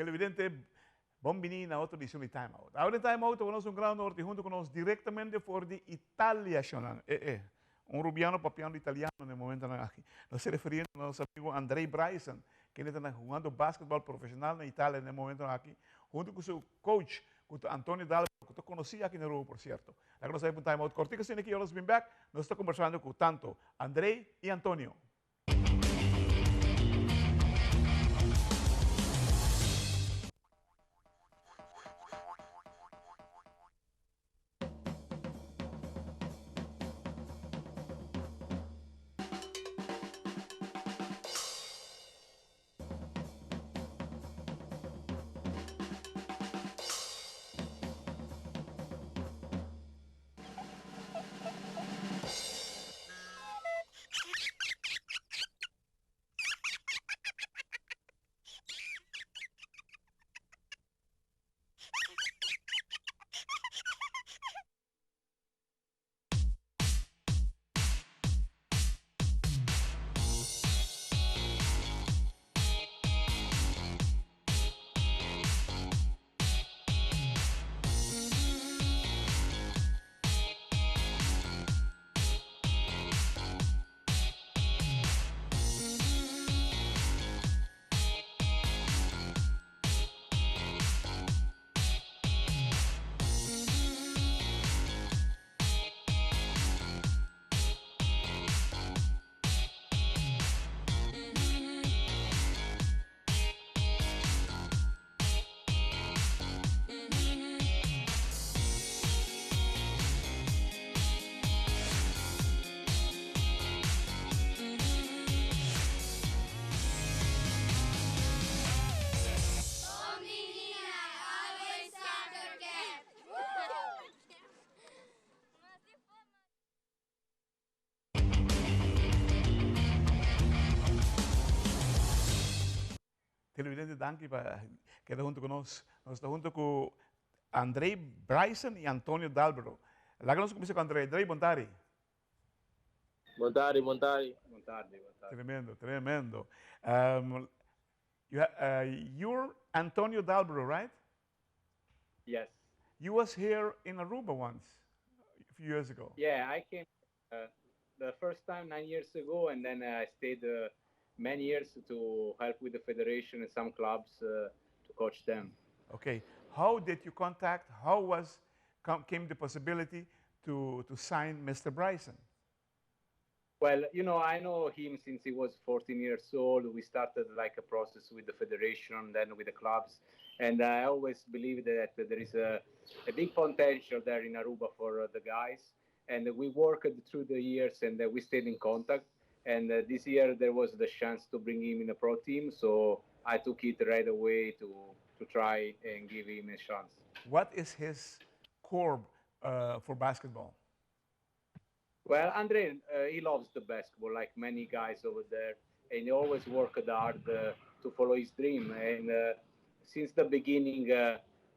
Televidente, bon bini na otro edicion di Time Out. Awe den Time Out ta nos un gran honor di hunto cu nos directamente for di Italia, shonan. Eh eh, un Rubiano papiando italiano na e momentonan aki. Nos ta referiendo na nos amigo Andrei Bryson, kende ta na hungando basketball profesional na Italia na e momentonan aki, hunto cu su coach, cu ta Antonio Dalbro, cu ta conoci aki na Aruba por cierto. Laga nos a hep un Time Out cortico asina aki, ora nos bin bek, nos ta conversando cu tanto Andrei y Antonio. Televidente danki pa keda hunto ku nos. Nos ta hunto ku Andrei Bryson i Antonio Dalbero. Laga nos kuminsá ku Andrei. Andrei, bon tardi. Bon tardi, bon tardi. Bon tardi, bon tardi. Tremendo, tremendo. You, you're Antonio Dalbero, right? Yes. You was here in Aruba once, a few years ago. Yeah, I came the first time 9 years ago, and then I stayed many years to help with the federation and some clubs to coach them. Okay. How did you contact? How was came the possibility to sign Mr. Bryson? Well, I know him since he was 14 years old. We started like a process with the federation, then with the clubs. And I always believe that there is a big potential there in Aruba for the guys. And we worked through the years and we stayed in contact. And this year there was the chance to bring him in a pro team. So I took it right away to try and give him a chance. What is his core for basketball? Well, Andre, he loves the basketball like many guys over there, and he always worked hard to follow his dream. And since the beginning,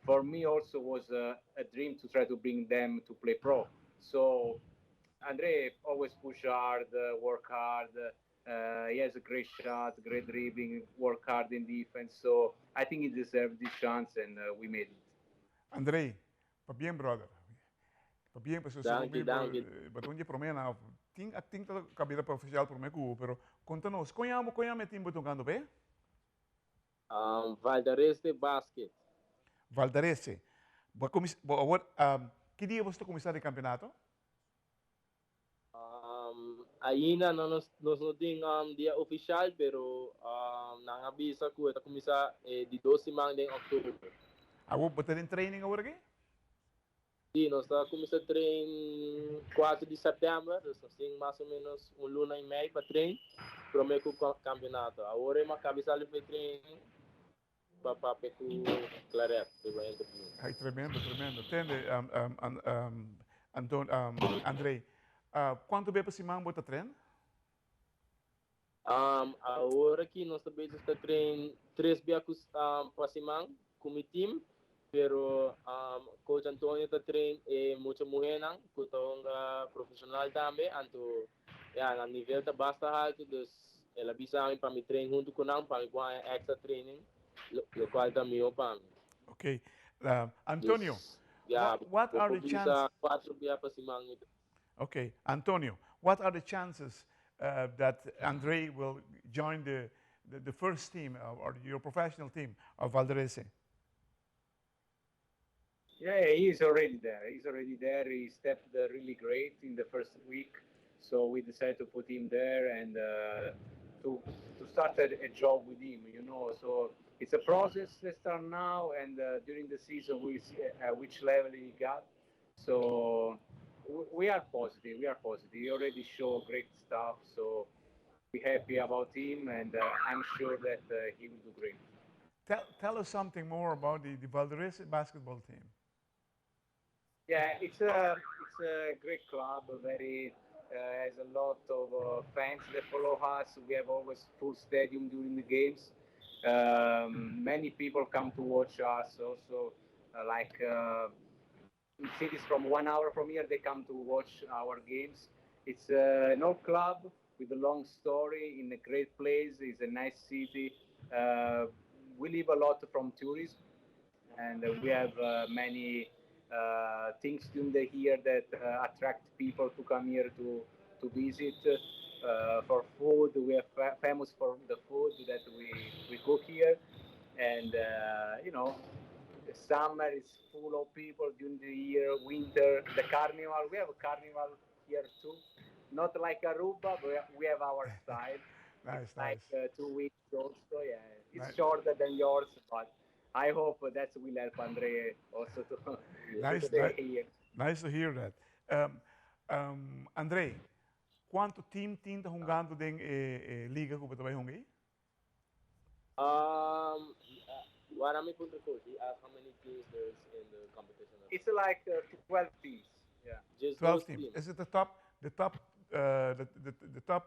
for me also was a dream to try to bring them to play pro. So Andre always push hard, work hard. He has a great shot, great dribbling, work hard in defense. So I think he deserved this chance, and we made it. Andrei, pabien, brother. Pabien, pasobra Danki, danki. Bo ta un di prome na tin tin ta kabida profesional prome ku, pero konta nos, kon yama kon yama e team bo ta hungando pe? Valdarese Basket. Valdarese. Bo a kuminsá, bo awor, ki dia boso ta kuminsá di kampeonato? Ainda no nos nos no tin dia ofishal, pero nan a bisa ku e ta kuminsá e di dos siman den òktober. Awor bo ta den training awor aki? Sí, nos ta kuminsá train 4 di sèptèmber, dus nos tin mas o ménos un luna i mei pa train promé ku kampeonato. Awor e Maccabi sali pa e train pa papia ku Claret riba interview. Ay, tremendo, tremendo. Tende, Anton, Andrei, kuantu be pa siman bo ta train? Awor aki nos ta bezig ta train tres bia pa siman ku mi team, pero coach Antonio ta train e mucha muhénan ku ta hunga profeshonal tambe, anto ya nan nivel ta basta haltu, dus el a bisa mi pa mi train huntu ku nan pa mi por haña extra training. Loke ta mihó pa mi. Ok. Antonio, Yeah, what are the chances? 4 biaha pa siman. Okay, Antonio, what are the chances that Andre will join the first team or your professional team of Valderese? Yeah, he's already there. He's already there. He stepped really great in the first week. So we decided to put him there and to start a job with him. So it's a process that starts now, and during the season we see which level he got. So we are positive. We are positive. He already showed great stuff. So we're happy about him, and I'm sure that he will do great. Tell us something more about the Valderese basketball team. Yeah, it's a great club. Very has a lot of fans that follow us. We have always full stadium during the games. Many people come to watch us. Also, like cities from 1 hour from here, they come to watch our games. It's an old club with a long story in a great place. It's a nice city. We live a lot from tourism, and we have many things during the year that attract people to come here to visit. For food, we are famous for the food that we cook here, and the summer is full of people during the year. Winter, the carnival. We have a carnival here too. Not like Aruba, but we have our style. Nice, Like nice. 2 weeks also. Yeah, it's shorter than yours, but I hope that will help Andre also to Nice, stay nice, here. Nice to hear that. Andre, kuantu team tin ta hungando den liga ku bo ta hunga? What I'm punto coach, he asked how many teams there is in the competition. It's like 12 teams. Yeah. Just 12 those teams. teams. Is it the top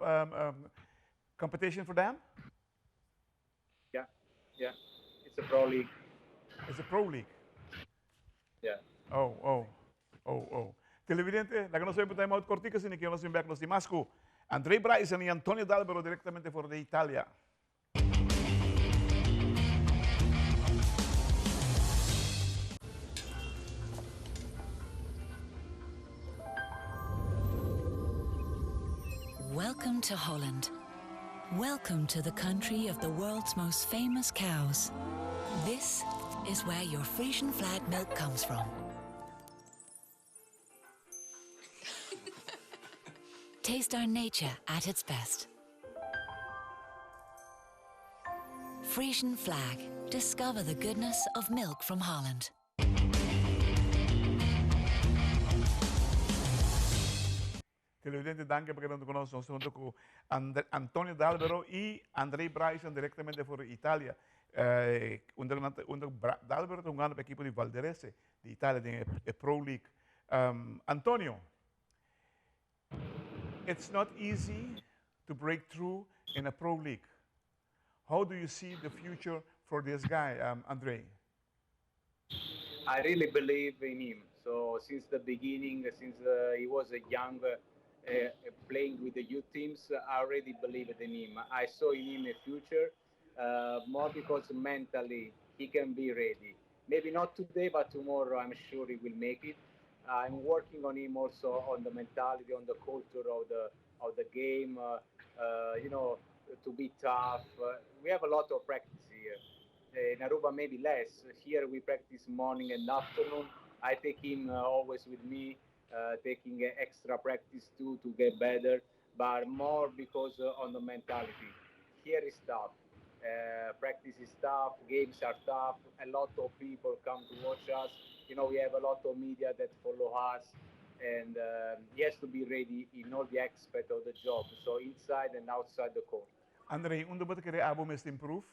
competition for them? Yeah. It's a pro league. It's a pro league. Yeah. Oh. Televidente, laga nos bai time out kòrtiku, asina ku nos ta bèk nos mas ku Andre Bryson i Antonio D'Albero direktamente for di Italia. Welcome to Holland. Welcome to the country of the world's most famous cows. This is where your Frisian Flag milk comes from. Taste our nature at its best. Frisian Flag. Discover the goodness of milk from Holland. Televidente, danki pa keda ku nos huntu ku Antonio D'Albero i Andre Bryson direktamente for Italia. Unda D'Albero ta hungando pa ekipo di Valderese di Italia, di Pro League. Antonio, it's not easy to break through in a pro league. How do you see the future for this guy, Andre? I really believe in him. So since the beginning, since he was a young, playing with the youth teams, I already believed in him. I saw in him a future, more because mentally he can be ready. Maybe not today, but tomorrow I'm sure he will make it. I'm working on him also on the mentality, on the culture of the game. To be tough. We have a lot of practice here. In Aruba, maybe less. Here we practice morning and afternoon. I take him always with me, taking extra practice too to get better, but more because on the mentality. Here is tough. Practice is tough, games are tough. A lot of people come to watch us. We have a lot of media that follow us, and he has to be ready in all the aspect of the job, so inside and outside the court. Andre, unda bo ta kere abo mester improve?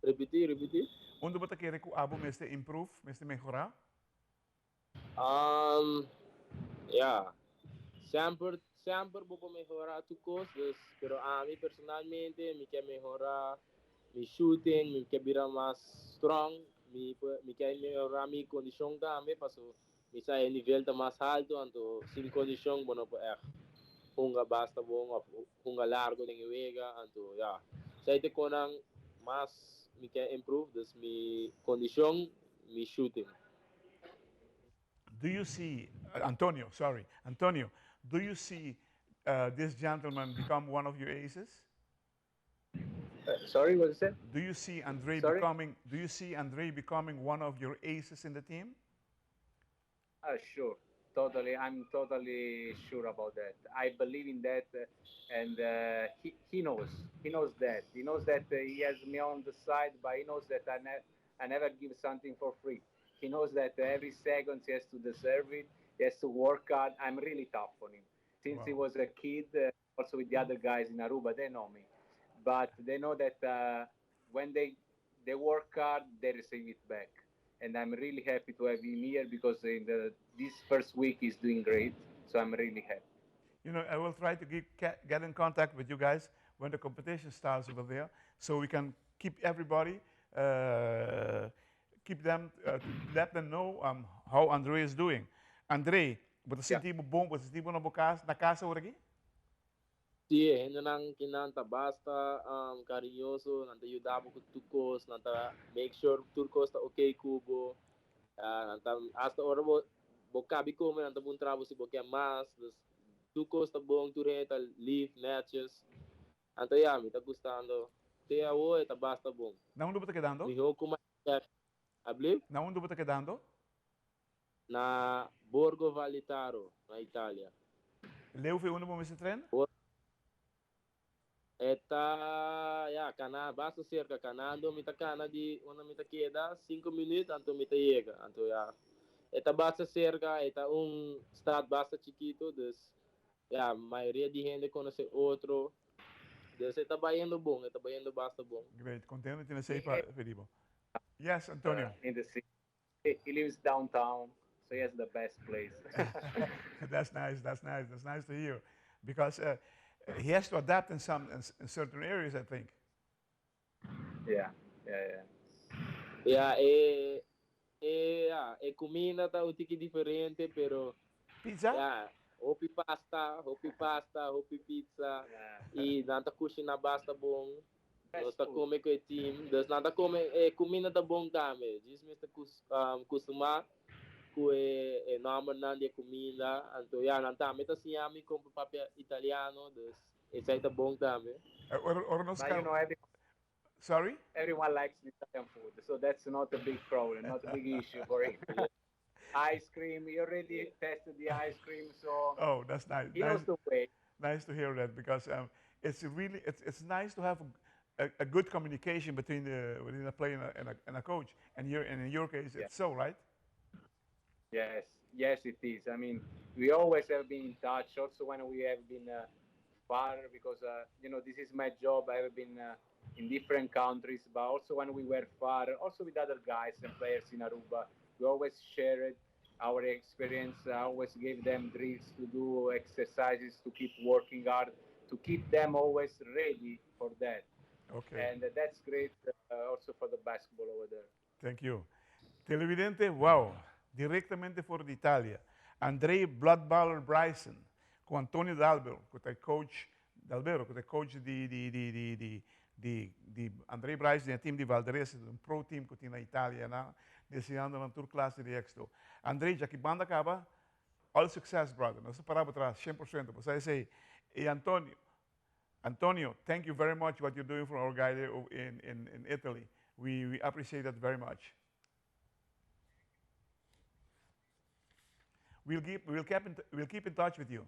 Ripití, ripití. Unda bo ta kere ku abo mester improve, mester mehorá? Ja. Semper, semper bo por mehorá tur kos, dus, pero ami personalmente mi ke mehorá mi shooting, mi ke bira mas strong, mi ke mehorá mi kondishon tambe, paso mi sa e nivel ta mas haltu, anto sin kondishon, bo no por echt hunga basta bon, òf hunga largu den wega, anto ja. Esey ta cosnan mas mi kier improve, dus mi condicion, mi shooting. Do you see, Antonio, sorry, Antonio, do you see this gentleman become one of your aces? Sorry, what is it? Do you see Andre Sorry? becoming? Do you see Andre becoming one of your aces in the team? Sure, totally. I'm totally sure about that. I believe in that, and he knows. He knows that. He knows that he has me on the side, but he knows that I never give something for free. He knows that every second he has to deserve it. He has to work hard. I'm really tough on him. Since he was a kid, also with the other guys in Aruba, they know me. But they know that when they work hard, they receive it back. And I'm really happy to have him here because in this first week he's doing great. So I'm really happy. I will try to get in contact with you guys when the competition starts over there, so we can keep everybody, keep them, to let them know how Andre is doing. Andre, bo ta sinti bon, bo ta sinti na cas, na cas awor aki? Si, hendenan akinan ta basta cariñoso, nan ta yuda bo cu tur cos, nan ta make sure tur cos ta okay cu bo. Nan ta hasta ora bo caba di come, nan ta puntra bo si bo kier mas, dus tur cos ta bon, tur hende ta lief, netjes. Anto ja, mi ta gustando. Te awor ta basta bon. Na unda bo ta kedando? Miho cu Ablief? Na unda bo ta kedando? Na Borgo Valletaro, na Italia. Leu for di unda bo mester train? E ta, ja, cana, basta cerca, canando, mi ta cana di unda mi ta keda, 5 minuut, anto mi ta yega. Anto, ja, e ta basta cerca, e ta un stad basta chikito, dus, ja, mayoria di hende conoce otro. Dus e ta bayendo bon, e ta bayendo basta bon. Great, contento di esey pa Felipe. Yes, Antonio. In the city. He lives downtown, so he has the best place. That's nice, that's nice, that's nice to hear. Because he has to adapt in certain areas, I think. Yeah. Yeah, ja, e cuminda ta un tiki diferente, pero Pizza? Yeah, hopi pasta, hopi pasta, hopi pizza. Y nan ta cushina basta bon. Best Nos ta food. come cu e team. Dus nan ta come, cuminda ta bon tambe. Djis mi ta custuma cu e nomber nan di cuminda. Anto ja, nan tambe ta siña mi con papia italiano, dus esey ta bon tambe. Ora nos But you know, every, Sorry? Everyone likes Italian food, so that's not a big problem, not a big issue for him. Ice cream, he already tested the ice cream, so Oh, that's nice. he knows Nice, the way. nice to hear that, because it's really it's nice to have a good communication between a player and a coach, and in your case, it's so, right? Yes, it is. We always have been in touch, also when we have been far, because this is my job. I have been in different countries, but also when we were far, also with other guys and players in Aruba, we always shared our experience. I always gave them drills to do, exercises to keep working hard, to keep them always ready for that. And that's great also for the basketball over there. Thank you. Televidente, wow, directamente for di Italia. André Bloodballer Bryson, cu Antonio D'Albero, cu ta coach D'Albero, cu ta coach di André Bryson, di team di Valderese, un pro team cu tin na Italia, na, destinando na tur clase di exito. André, ya cu banda caba, all success, brother. Nos ta para atras, 100%. Bo sa. Y Antonio, Antonio, thank you very much what you're doing for our guy there in Italy. We appreciate that very much. We'll keep in touch with you.